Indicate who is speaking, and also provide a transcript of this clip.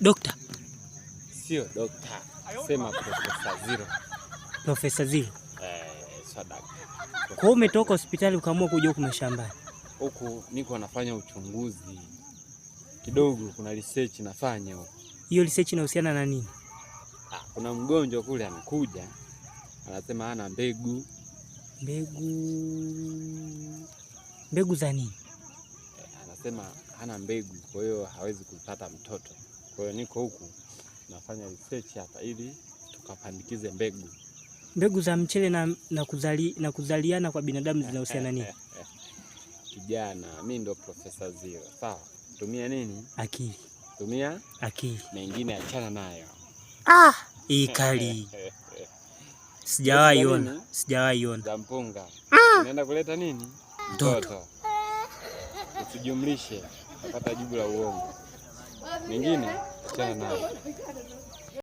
Speaker 1: Dokta?
Speaker 2: Sio dokta, sema Profesa Zero.
Speaker 1: Profesa Zero.
Speaker 2: Eh, swadaka.
Speaker 1: Kwa hiyo umetoka hospitali ukaamua kuja huku mashambani?
Speaker 2: Huku niko nafanya uchunguzi kidogo, kuna research nafanya huku.
Speaker 1: Hiyo research inahusiana na nini?
Speaker 2: Ah, kuna mgonjwa kule amekuja anasema hana mbegu.
Speaker 1: Mbegu? Mbegu za nini?
Speaker 2: Eh, anasema hana mbegu, kwa hiyo hawezi kupata mtoto. Kwa hiyo niko huku nafanya research hapa ili tukapandikize mbegu.
Speaker 1: Mbegu za mchele na kuzaliana kwa binadamu zinahusiana nini?
Speaker 2: Kijana, mi ndo Profesa Zero. Sawa, tumia nini?
Speaker 1: Akili.
Speaker 2: Tumia
Speaker 1: akili,
Speaker 2: mengine achana nayo.
Speaker 1: Ah, hii kali. Sijawahi ona, sijawahi ona.
Speaker 2: Za mpunga. Unaenda kuleta nini?
Speaker 1: Mtoto.
Speaker 2: Usijumlishe, utapata jibu la uongo. Mengine achana nayo.